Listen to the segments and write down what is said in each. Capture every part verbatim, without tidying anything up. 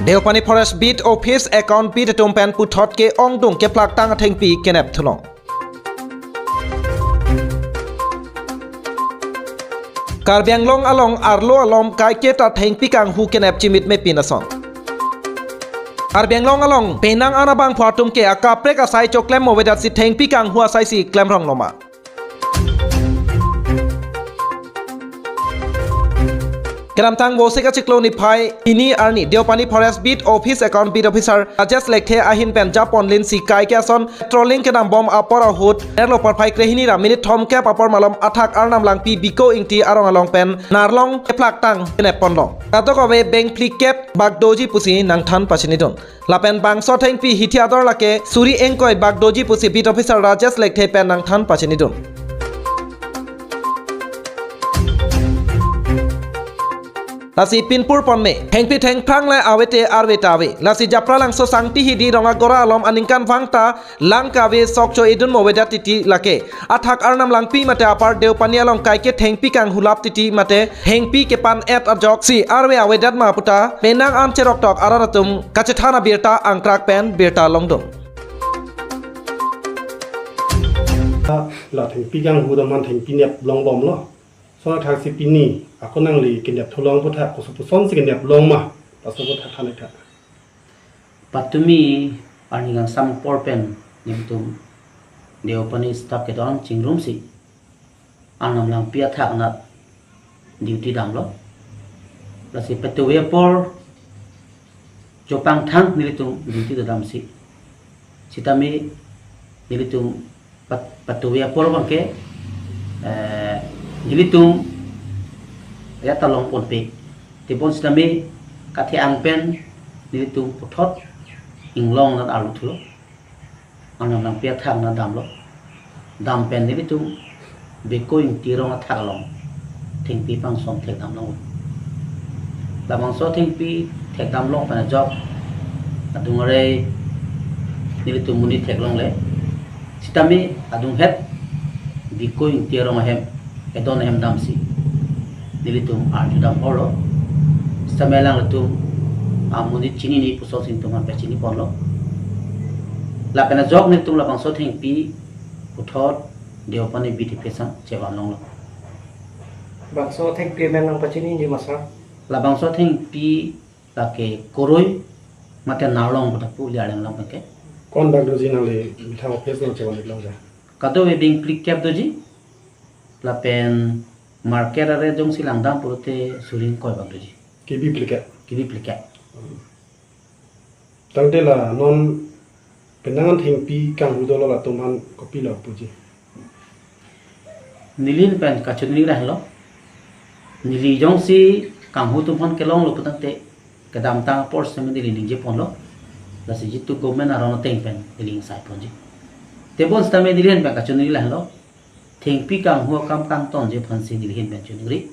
Deopani Forest Beat Office Account Beat atum pen puthot ke-ongdung kephlaktang athengpi kenep thulong. Karbi Anglong along arlo alom kaiketa thengpi kanghu kenep chimit mepin ason. Karbi Anglong along penang an abangphu atum ke akaprek asai choklem movedat si thengpi kanghu asai si klemrong loma. Kedamtang Vosik achiklo niphai hini arni Deopani Forest Beat Office Account Beat Officer Rajesh Lekthe ahin pen japonlin si kaike ason patrolling kedambom apor ahut nerlo porphai krehini ra minute thomkep apor malom athak Arnam Langpi, Biko Ingti arong along pen narlong kephlaktang kenep ponlong. Kadokave beng phlikep bak doji pusi nangthan pachinidun. Lapen bangso thengpi hithi ador lake suri ingkoi bak doji pusi Beat Officer Rajesh Lekthe pen nangthan pachinidun. Lasi pinpur ponme, thengpi thengphrang le avete arve ta ave. Lasi Japralangso Sangti Hidi Rong Agora alom aningkanvang ta lang kave sok cho-edun movedat titi lake athak Arnam Langpi mate apar Deopani along kaike thengpi kanghulap titi mate thengpi kepan-et ajok si arve avedat ma puta penang an cheroktok arat atum kachethan abirta angkrak pen birta longdun. La thengpi kanghu dam aphan thengpi nep longbomlo. Lason athak si pini ako nangli kenep thulong aphuthak koso puson si kenep long ma, laso aphuthak than ik tha. Patumi arni kangsam apor pen nelitum Deopani staff kedo-an chingrumsi Arnam Langpi athak anat duty damlo. Lasi patuve apor chopangthang nelitum duty dodamsi. Sitame nelitum pat-, patuve apor abangke, eh, nelitum ya ta longponpe. Tebon sitame kathe-ang pen nelitum puthot inglong anat arlu thulo. Arnam Langpi athak anat damlo. Dam pen nelitum Biko Ingti arong athak along thengpi pangsom thekdam long. Labangso thengpi thekdam long pen ajok adung arei nelitum monit theklongle. Sitame adunghet Biko Ingti arong ahem, edon ahem damsi nelitum arju dam horlo. Sitame alanglitum amonit chinine puson si netum aphan pachini ponlo. Lapen ajok nelitum labangso thengpi puthot Deopani B T P sang chevan longlo. Bangso thengpi amen nangpachiniji ma sir? Labangso thengpi lake koroi mate narlong pu ta pu liar lang lang ke. Kon bak doji nangli methang office along chevan ik long ja? Kadokave beng phlikep doji. Lapen market arei jongsi langdam pulote suri ingkoi bak doji. Kebi phlikep? Kebi phlikep. Tangte la non penang an thengpi kanghu dolo latum aphan kopilo puji? Neli ahin pen kachiningri lahelo. Neli jongsi kanghu atum aphan kelonglo pu tangte kedamtang apor sitame neli ningje ponlo. Lasi jitu government aron ateng pen neli ingsai ponji. Tebon sitame neli ahin pen kachiningri lahelo. Thengpi kanghu akam kangtonji aphansi neli ahin pen chiningri.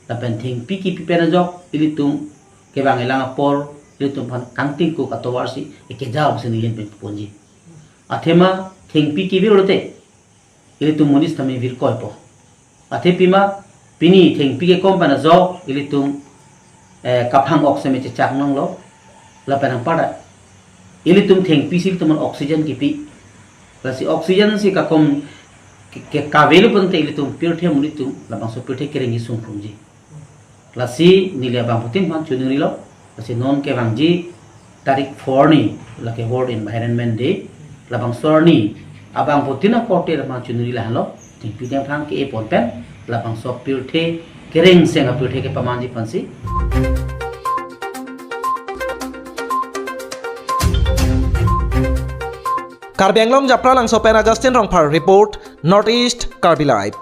Lapen thengpi kipi pen ajok ilitum kevang elang apor ilitum aphan kangtingkuk atovar si ekeja pusi neli ahin pen ponji. Athema thengpi kivir lote ilitum monit sitame virkoipo. Athe pima pini thengpi kekom pen ajok ilitum, eh, kaphang ok sitame chechak nanglo. Lapen anparta ilitum thengpi si ilitum aphan oxygen kipi. Lasi oxygen si kakom ke, ke kavelo pu tangte ilitum pirthe amonit atum labangso pirthe kereng isung krungji. Lasi neli abangphutin aphan chiningrilo. Lasi non kevangji tarik four arni, lake World Environment Day. Labangso arni abangphutin akorte aphan chiningri lahelo. Thengpi thengphrang ke-e pon pen labangso pirthe kereng seng apirthe kepamanji aphansi. Karbi Anglong Japralangso pen Augustine Rongphar report, North East Karbi Live.